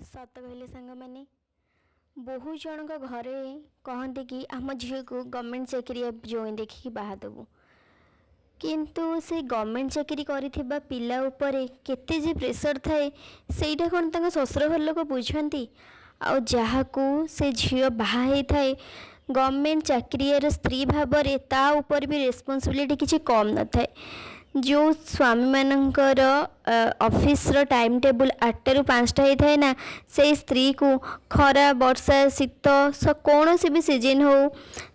ସତ କହିଲେ ସାଙ୍ଗମାନେ, ବହୁ ଜଣଙ୍କ ଘରେ କହନ୍ତି କି ଆମ ଝିଅକୁ ଗଭର୍ଣ୍ଣମେଣ୍ଟ ଚାକିରିଆ ଜୋଇଁ ଦେଖିକି ବାହା ଦେବୁ। କିନ୍ତୁ ସେ ଗଭର୍ଣ୍ଣମେଣ୍ଟ ଚାକିରି କରିଥିବା ପିଲା ଉପରେ କେତେ ଯେ ପ୍ରେସର୍ ଥାଏ, ସେଇଟା କ'ଣ ତାଙ୍କ ଶ୍ୱଶୁର ଘର ଲୋକ ବୁଝନ୍ତି? ଆଉ ଯାହାକୁ ସେ ଝିଅ ବାହା ହେଇଥାଏ ଗଭର୍ଣ୍ଣମେଣ୍ଟ ଚାକିରିଆର ସ୍ତ୍ରୀ ଭାବରେ, ତା ଉପରେ ବି ରେସ୍ପନ୍ସିବିଲିଟି କିଛି କମ୍ ନଥାଏ। ଯେଉଁ ସ୍ୱାମୀମାନଙ୍କର ଅଫିସର ଟାଇମ୍ ଟେବୁଲ୍ 8ଟାରୁ 5ଟା ହେଇଥାଏ ନା, ସେଇ ସ୍ତ୍ରୀକୁ ଖରା, ବର୍ଷା, ଶୀତ, କୌଣସି ବି ସିଜିନ୍ ହଉ,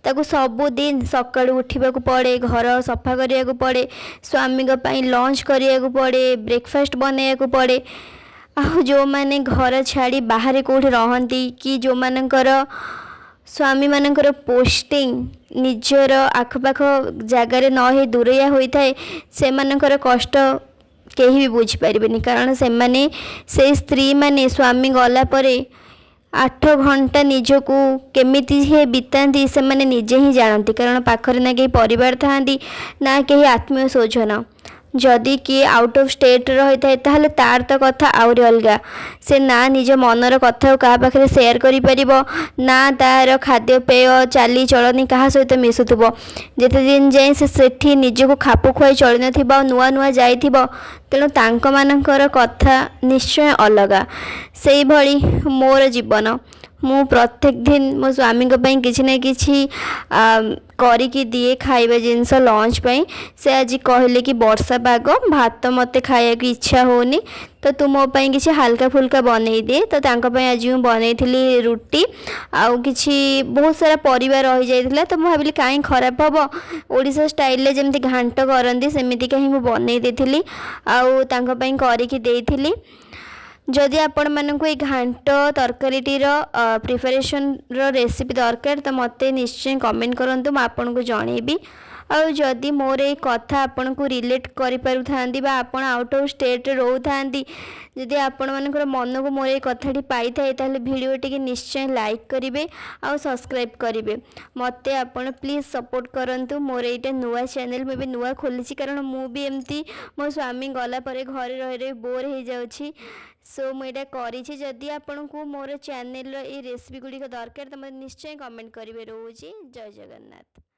ତାକୁ ସବୁଦିନ ସକାଳୁ ଉଠିବାକୁ ପଡ଼େ, ଘର ସଫା କରିବାକୁ ପଡ଼େ, ସ୍ୱାମୀଙ୍କ ପାଇଁ ଲଞ୍ଚ କରିବାକୁ ପଡ଼େ, ବ୍ରେକଫାଷ୍ଟ ବନେଇବାକୁ ପଡ଼େ। ଆଉ ଯେଉଁମାନେ ଘର ଛାଡ଼ି ବାହାରେ କେଉଁଠି ରହନ୍ତି କି ଯେଉଁମାନଙ୍କର ସ୍ୱାମୀମାନଙ୍କର ପୋଷ୍ଟିଂ ନିଜର ଆଖପାଖ ଜାଗାରେ ନ ହେଇ ଦୂରିଆ ହୋଇଥାଏ, ସେମାନଙ୍କର କଷ୍ଟ କେହି ବି ବୁଝିପାରିବେନି। କାରଣ ସେମାନେ, ସେଇ ସ୍ତ୍ରୀମାନେ ସ୍ୱାମୀ ଗଲା ପରେ 8 ଘଣ୍ଟା ନିଜକୁ କେମିତି ସେ ବିତାନ୍ତି, ସେମାନେ ନିଜେ ହିଁ ଜାଣନ୍ତି। କାରଣ ପାଖରେ ନା କେହି ପରିବାର ଥାଆନ୍ତି, ନା କେହି ଆତ୍ମୀୟ ସ୍ୱଜନ। ଯଦି କିଏ ଆଉଟ୍ ଅଫ୍ ଷ୍ଟେଟ୍ରେ ରହିଥାଏ, ତାହେଲେ ତାର ତ କଥା ଆହୁରି ଅଲଗା। ସେ ନା ନିଜ ମନର କଥାକୁ କାହା ପାଖରେ ସେୟାର କରିପାରିବ, ନା ତାର ଖାଦ୍ୟପେୟ, ଚାଲିଚଳନି କାହା ସହିତ ମିଶୁଥିବ। ଯେତେ ଦିନ ଯାଏଁ ସେ ସେଠି ନିଜକୁ ଖାପ ଖୁଆଇ ଚଳିନଥିବ ଆଉ ନୂଆ ନୂଆ ଯାଇଥିବ, ତେଣୁ ତାଙ୍କମାନଙ୍କର କଥା ନିଶ୍ଚୟ ଅଲଗା। ସେଇଭଳି ମୋର ଜୀବନ। ମୁଁ ପ୍ରତ୍ୟେକ ଦିନ ମୋ ସ୍ୱାମୀଙ୍କ ପାଇଁ କିଛି ନା କିଛି କରିକି ଦିଏ ଖାଇବା ଜିନିଷ ଲଞ୍ଚ ପାଇଁ। ସେ ଆଜି କହିଲେ କି ବର୍ଷା ପାଗ, ଭାତ ମୋତେ ଖାଇବାକୁ ଇଚ୍ଛା ହେଉନି, ତ ତୁ ମୋ ପାଇଁ କିଛି ହାଲକା ଫୁଲକା ବନେଇ ଦେ। ତ ତାଙ୍କ ପାଇଁ ଆଜି ମୁଁ ବନେଇଥିଲି ରୁଟି ଆଉ କିଛି ବହୁତ ସାରା ପରିବା ରହିଯାଇଥିଲା। ତ ମୁଁ ଭାବିଲି କାହିଁ ଖରାପ ହେବ, ଓଡ଼ିଶା ଷ୍ଟାଇଲରେ ଯେମିତି ଘାଣ୍ଟ କରନ୍ତି ସେମିତିକା ହିଁ ମୁଁ ବନେଇ ଦେଇଥିଲି ଆଉ ତାଙ୍କ ପାଇଁ କରିକି ଦେଇଥିଲି। ଯଦି ଆପଣମାନଙ୍କୁ ଏଇ ଘାଣ୍ଟ ତରକାରୀଟିର ପ୍ରିପାରେସନ୍ର ରେସିପି ଦରକାର, ତ ମୋତେ ନିଶ୍ଚୟ କମେଣ୍ଟ କରନ୍ତୁ, ମୁଁ ଆପଣଙ୍କୁ ଜଣେଇବି। ଆଉ ଯଦି ମୋର ଏଇ କଥା ଆପଣଙ୍କୁ ରିଲେଟ୍ କରିପାରୁଥାନ୍ତି ବା ଆପଣ ଆଉଟ୍ ଅଫ୍ ଷ୍ଟେଟ୍ରେ ରହୁଥାନ୍ତି, ଯଦି ଆପଣମାନଙ୍କର ମନକୁ ମୋର ଏଇ କଥାଟି ପାଇଥାଏ, ତାହେଲେ ଭିଡ଼ିଓଟିକି ନିଶ୍ଚୟ ଲାଇକ୍ କରିବେ ଆଉ ସବସ୍କ୍ରାଇବ୍ କରିବେ। ମୋତେ ଆପଣ ପ୍ଲିଜ୍ ସପୋର୍ଟ କରନ୍ତୁ। ମୋର ଏଇଟା ନୂଆ ଚ୍ୟାନେଲ୍, ମୁଁ ଏବେ ନୂଆ ଖୋଲିଛି, କାରଣ ମୁଁ ବି ଏମିତି ମୋ ସ୍ୱାମୀ ଗଲା ପରେ ଘରେ ରହି ରହି ବୋର୍ ହେଇଯାଉଛି। ସୋ ମୁଁ ଏଇଟା କରିଛି। ଯଦି ଆପଣଙ୍କୁ ମୋର ଚ୍ୟାନେଲ୍ର ଏଇ ରେସିପି ଗୁଡ଼ିକ ଦରକାର, ତ ମୋତେ ନିଶ୍ଚୟ କମେଣ୍ଟ କରିବେ। ରହୁଛି, ଜୟ ଜଗନ୍ନାଥ।